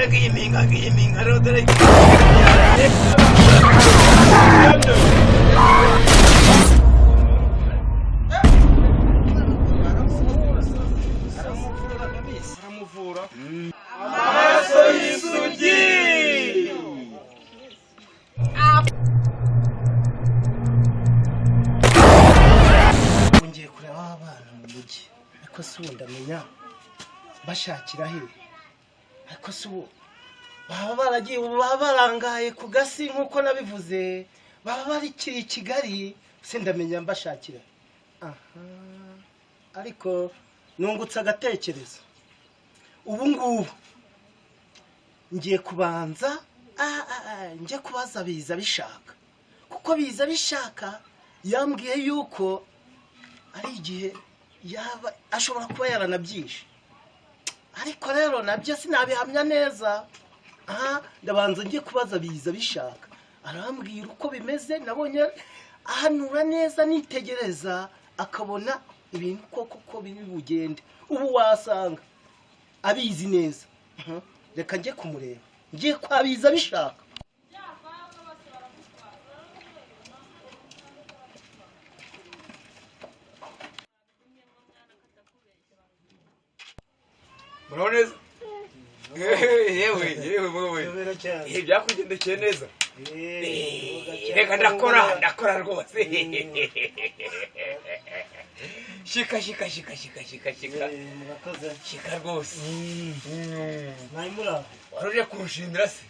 Dore ngiyi mpinga, ngiyi mpinga rero, dore. Aramuvura. Amaraso y'isugi. Ngiye kureba abana mu mujyi, ariko si ubu ndamenya bashakira he? Ariko si ubu baba baragiye, ubu baba barangaye ku gasi nk'uko nabivuze, baba barikiri i Kigali se? Ndamenya mbashakira aha. Ariko nungutse agatekerezo. Ubu ngubu ngiye kubanza njye kubaza biza bishaka, kuko biza bishaka yambwiye yuko ari igihe yaba ashobora kuba yaranabyishe, ariko rero nabyo sinabihamya neza. Aha ndabanza njye kubaza biza bishaka, arambwira uko bimeze. Nabonye ahanura neza, nitegereza akabona ibintu koko ko biri bugende. Ubu wasanga abizi neza. Reka njye kumureba, ngiye kwa biza bishaka. Muraho neza? Yewe yewe, wowe! Byakugendekeye neza? Reka ndakora, ndakora rwose. Shika, shika, shika, shika, shika, shika. Murakoze. Shika rwose. Mwari muraho? Wari uje kunshimira se?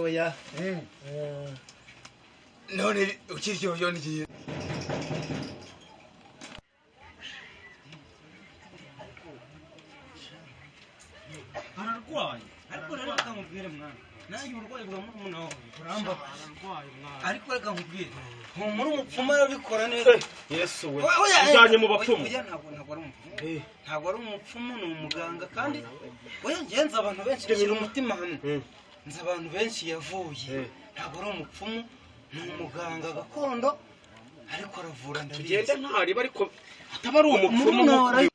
Oya. None ukiryoshye n'igihe. Ararwaye, ariko rero reka nkubwire mwana, nanjye uburwayi bwa murumuna wawe burambabaje, ariko reka nkubwire, humura, umupfumu arabikora neza. Yesu we! Oya, Ujyanye mu bapfumu? Oya, ntabwo ari umupfumu, ntabwo ari umupfumu, ni umuganga. Kandi oya, ngenzi abantu benshi, shyira umutima hamwe, nzi abantu benshi yavuye. Ntabwo ari umupfumu, ni umuganga gakondo, ariko aravura, ndabizi. Tugende ntariba, ariko ataba ari umupfumu. Murumuna wawe.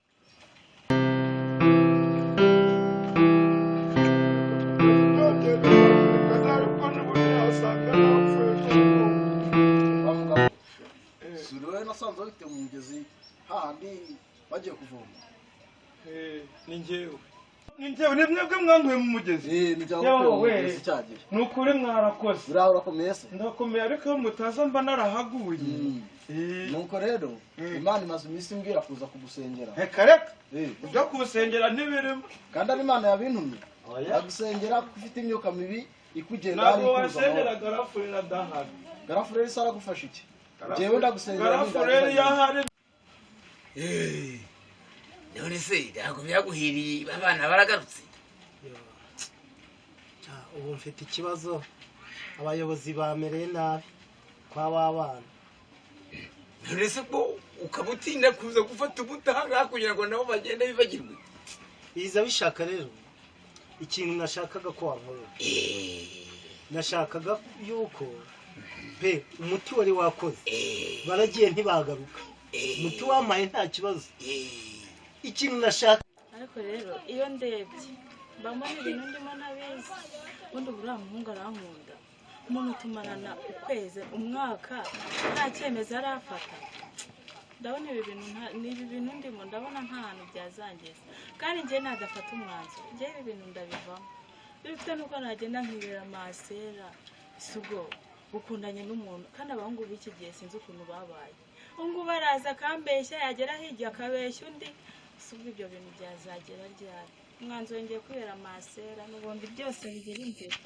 Sura wowe nasanze bafite mu mugezi hahandi bagiye kuvoma. Ni njyewe, ni njyewe, ni mwebwe mwanguye mu mugezi. Eh, ni cyangwa Yewe mu we. mugezi cyagiye. Ni ukuri mwarakoze. Uriya urakomeye se? Ndakomeye, ariko iyo mutaza mba narahaguye. Nuko rero Imana imaze iminsi imbwira kuza kugusengera. Reka reka! Eh, ibyo kuwusengera ntibirimo. Kandi ari Imana yabintumye ndagusengera kuko ufite imyuka mibi ikugenda hari Ntabwo ikuza amahoro. wasengera garafureri adahari. Garafureri se aragufasha iki? Njyewe ndagusengera. Garafureri yahari. None se ntabwo byaguhiriye, abana baragarutse? Ubu mfite ikibazo, abayobozi bamereye nabi kwa ba bana. None se ko ukaba utinda kuza gufata ubutaha kugira ngo nabo bagende bibagirwe? Biza bishaka rero, ikintu nashakaga ko wankorera, nashakaga yuko pe umuti wari wakoze, baragiye ntibagaruka, umuti wampaye nta kibazo, ikintu nashaka. Ariko rero iyo ndebye mba mbona ibintu ndimo ntabizi. Ubundi uriya muhungu arankunda. Umuntu tumarana ukwezi, umwaka, nta cyemezo arafata. Ndabona ibi bintu ni ibi bintu ndimo ndabona nta hantu byazangeza, kandi njye nadafata umwanzuro, njye ibi bintu ndabivamo. Bifite nuko nagenda nkibera masera. Si ubwo gukundanye n'umuntu, kandi abahungu b'iki gihe sinzi ukuntu babaye. Ubu ngubu araza akambeshya, yagera hirya akabeshya undi. Si ubwo ibyo bintu byazagera ryari? Umwanzuro, ngiye kwibera masera n'ubundi, byose bigira inzira.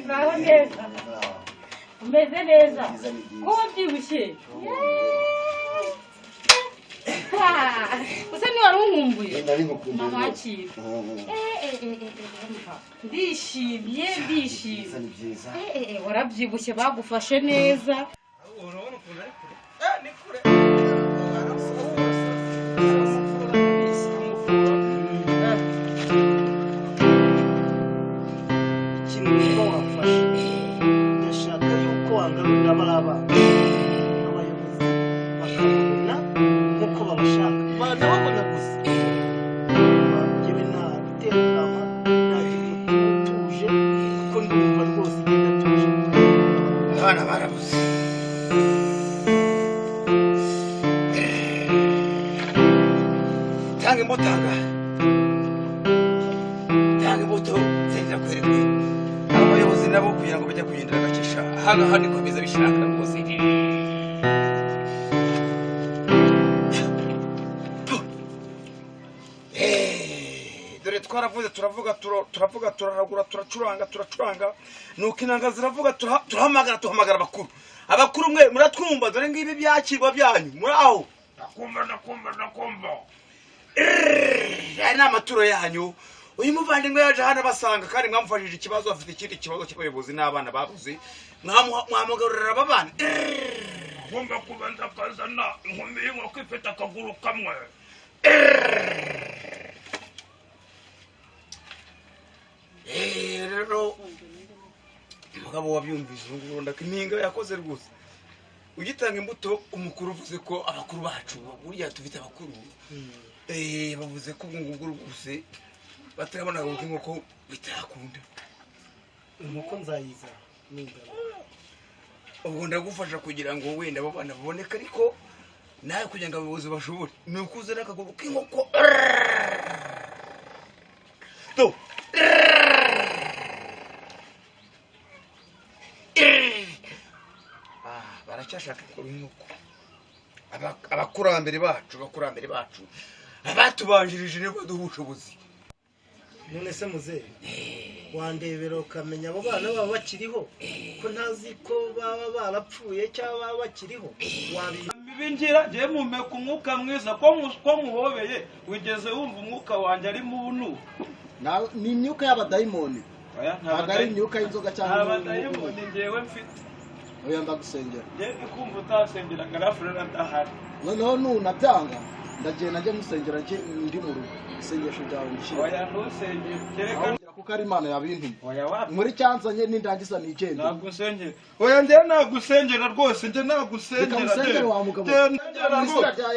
Muraho neza? Umeze neza? Ko wabyibushye usa niwari unkumbuye. Nari ngukumbuye. Mama, akira. Ndishimye, ndishimye. Ni byiza. Warabyibushye, bagufashe neza. Urabona ukuntu ari kure? Ni kure. Aramuvura. Ikintu niba wamfasha, ndashaka yuko wangarurira bariya bana. Abana barabuze. Tanga imbuto, tanga. Tanga imbuto, nsengera kwereka abayobozi nabo kugira ngo bajye kugendera gakesha. Aha ngaha niko biza bishaka rwose. Dore twaravuze, turavuga, turavuga, turaragura, turacuranga, turacuranga, nuko inanga ziravuga, turahamagara, tuhamagara abakuru. Abakuru mwe muratwumva, dore ngibi byakirwa byanyu muri aho. Ndakumva, ndakumva, ndakumva. Aya ni amaturo yanyu. Uyu muvandimwe yaje hano abasanga kandi mwamufashije ikibazo, afite ikindi kibazo cy'abayobozi n'abana babuze, mwamugarurira aba bana. Agomba kubanza akazana inkumi y'inkoko ifite akaguru kamwe. Rero umugabo wabyumvise ubu ngubu ndaka impinga yakoze rwose. Ugitanga imbuto umukuru uvuze ko abakuru bacu burya tufite abakuru, bavuze ko ubu ngubu rwose batarabona akaguru k'inkoko bitakunda. Inkoko nzayiza ningana. Ubwo ndagufasha kugira ngo wenda abo bana baboneke, ariko nawe kugira ngo abayobozi bashobore ni uko uzana akaguru k'inkoko. Do. Baracyashaka akaguru k'inkoko. Abakurambere bacu, abakurambere bacu abatubanjirije nibo baduha ubushobozi. None se muzehe, wandebera ukamenya abo bana baba bakiriho, ko ntazi ko baba barapfuye cyangwa baba bakiriho? Bingira ngiye mpumeka umwuka mwiza, ko nkuhobeye wigeze wumva umwuka wanjye ari mu. Ni imyuka y'abadayimoni, ntabwo ari imyuka y'inzoga cyangwa nta badayimoni ngewe mfite. Oya, ndagusengera. Ngewe ndi kumva utasengera garafurera ndahari. Noneho nunabyanga ndagenda njye musengera ndi mu rugo, isengesho ryawe ndishyire. Oya, ntusengere kereka kuko ari Imana yabintumye. Oya, wapi. Muri cyanzanye nindangiza nigende. Nagusengera. Oya, njye nagusengera rwose, njye nagusengera. Reka musengere wa mugabo.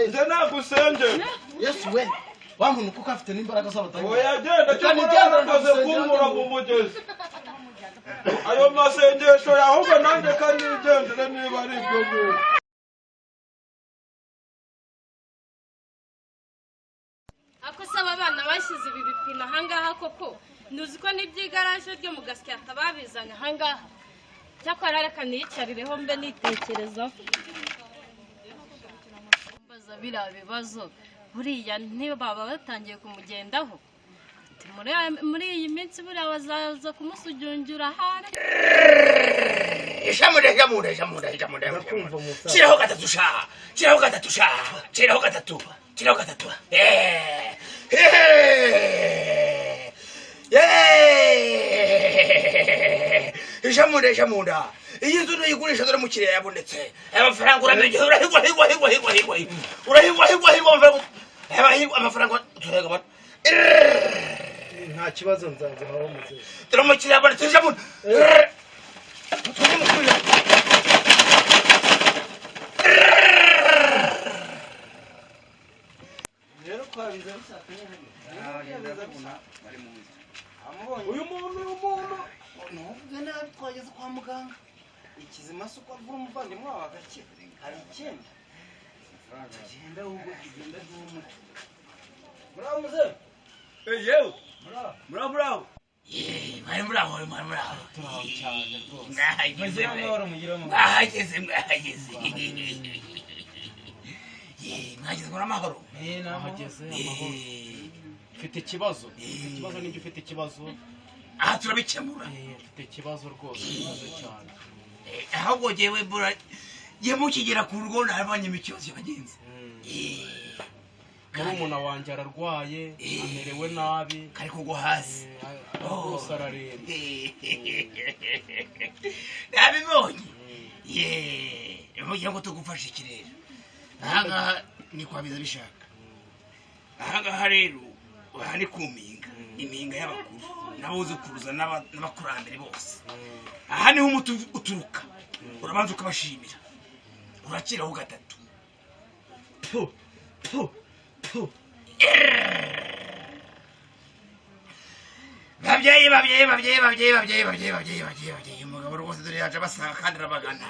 Njye nagusengera. Yesu we, wa muntu kuko afite n'imbaraga z'abadayimoni. Oya, genda, cyakora warakoze kunkura mu mugezi. Ayo masengesho ahubwo nanjye kanigendere niba ari ibyo ngibyo. Ako se aba bana bashyize ibi bipine ahangaha koko? Ntuzi ko n'iby'igaraje ryo mu Gasyata babizanye ahangaha? Cyakora reka niyicarireho mbe nitekerezaho. Mbaza biriya bibazo, buriya ntibaba batangiye kumugendaho? Ati, muri iyi minsi buriya bazaza kumusujungira ahari. Ishamunda, ishamunda, ishamunda, ishamunda. Ndakumva musaza. Shiraho gatatu sha, shiraho gatatu sha, shiraho gatatu, shiraho gatatu. Ishamunda, ishamunda. Iyi nzu nuyigurisha dore umukiriya yabonetse. Aya mafaranga uramenye, urahigwa, higwa, higwa, higwa, higwa, higwa. Urahigwa, higwa, higwa, amafaranga. Aya amafaranga turayagabana. Nta kibazo, nzaguhaho muzehe. Dore umukiriya yabonetse, ishamunda. Rero twabiza bishaka. Uyu muntu, uyu muntu. Ntuvuge nabi, twageze kwa muganga. Ikizima si uko avura umuvandimwe wawe agakira, hari ikindi tugenda ahubwo tugenda duha umuti. Muraho muzehe. Yewe, muraho, muraho. Mwari muraho, mwari muraho. Turaho cyane rwose. Mwahageze. Mugire amahoro, mugire amahoro. Mwahageze, mwahageze. Mwahageze muri amahoro. Ahageze amahoro. Mfite ikibazo, mfite ikibazo. Nibyo, ufite ikibazo. Aha turabikemura. Mfite ikibazo rwose, ikibazo cyane. Ahubwo jyewe mbura jye mukigera ku rugo nabanyemo ikibazo cy'abagenzi. Murumuna wanjye ararwaye, amerewe nabi. Kari kugwa hasi. Rwose ararembye. Nabibonye. Ye, mugira ngo tugufashe iki rero? Ahangaha ni kwa biza bishaka. Ahangaha rero aha ni ku mpinga, impinga y'abakuru n'abuzukuruza n'abakurambere bose. Aha niho umuti uturuka, urabanza ukabashimira, urakiraho gatatu. Pu pu pu. Babyeyi. Babyeyi, babyeyi, babyeyi, babyeyi, babyeyi, babyeyi, babyeyi, babyeyi, babyeyi, umugabo rwose dore yaje abasanga kandi arabagana.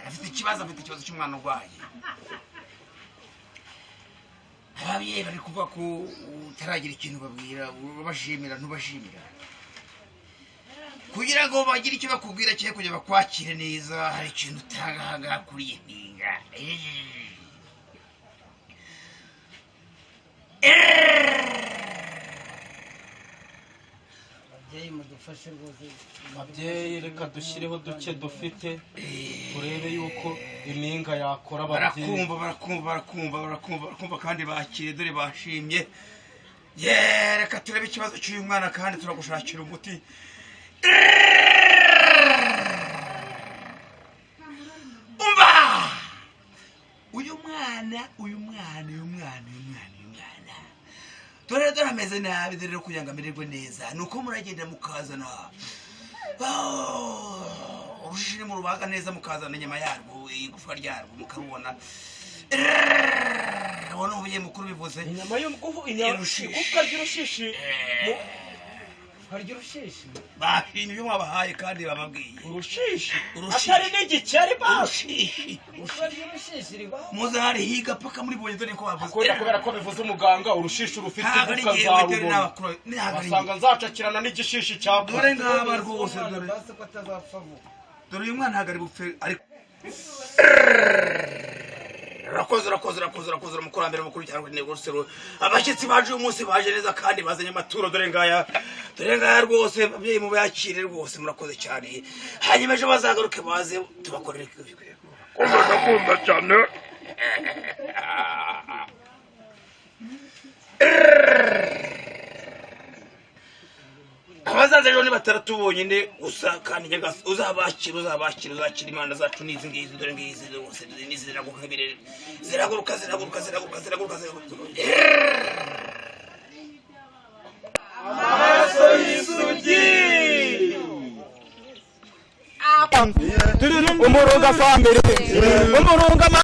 Afite ikibazo, afite ikibazo cy'umwana urwaye. Ababyeyi bari kuvuga ko utaragira ikintu babwira, ubashimira ntubashimira, kugira ngo bagire icyo bakubwira cye, kugira bakwakire neza. Hari ikintu utanga ahangaha kuri iyi mpinga. Ababyeyi mudufashe rwose. Babyeyi, reka dushyireho duke dufite, turebe yuko impinga yakora, ababyeyi. Barakumva, barakumva, barakumva, barakumva, barakumva kandi bakiriye, dore bashimye. Ye, reka turebe ikibazo cy'uyu mwana kandi turagushakira umuti. Umva, uyu mwana, uyu mwana, uyu mwana, uyu mwana, uyu mwana, dore dore ameze nabi. Dore rero kugira ngo amererwe neza ni uko muragenda mukazana urushishi murubaga neza, mukazana inyama yarwo, igufwa ryarwo mukarubona. Ubona umubyeyi mukuru bivuze inyama y'umugufu, igufwa ry'urushishi. Harya urushishi? Bashimye ibyo mwabahaye kandi bababwiye. Urushishi. Urushishi. Atari n'igikeri basi. Urushishi. Harya urushishi ribaho? Muzarihiga paka muri bonye, dore ko bavuze. Kubera ko bivuze umuganga, urushishi rufite Ntabwo ari igufwa njyewe, dore nzarubona. n'abakuru, ntabwo ari Wasanga nzacakirana n'igishishi cyakora. Dore ngaba rwose, dore. Basi ko atazapfa vuba. Dore uyu mwana ntabwo ari bupfe, ariko urakoze, urakoze, urakoze, urakoze, umukurambere mukuru cyangwa intego rusero. Abashyitsi baje uyu munsi baje neza kandi bazanye amaturo. Dore ngaya, dore ngaya rwose. Ababyeyi mubakire rwose, murakoze cyane. Hanyuma ejo bazagaruke baze tubakorere. Kumva ndakunda cyane. Abazaza ejo ni batandatu bonyine gusa, kandi nyagasi uzabakira, uzabakira, uzakira. Imana zacu ni izi ngizi, dore ngizi rwose, n'izi ziraguruka nk'ibirere, ziraguruka, ziraguruka, ziraguruka, ziraguruka, ziraguruka. Amaraso y'isugi. Umurunga family, umurunga.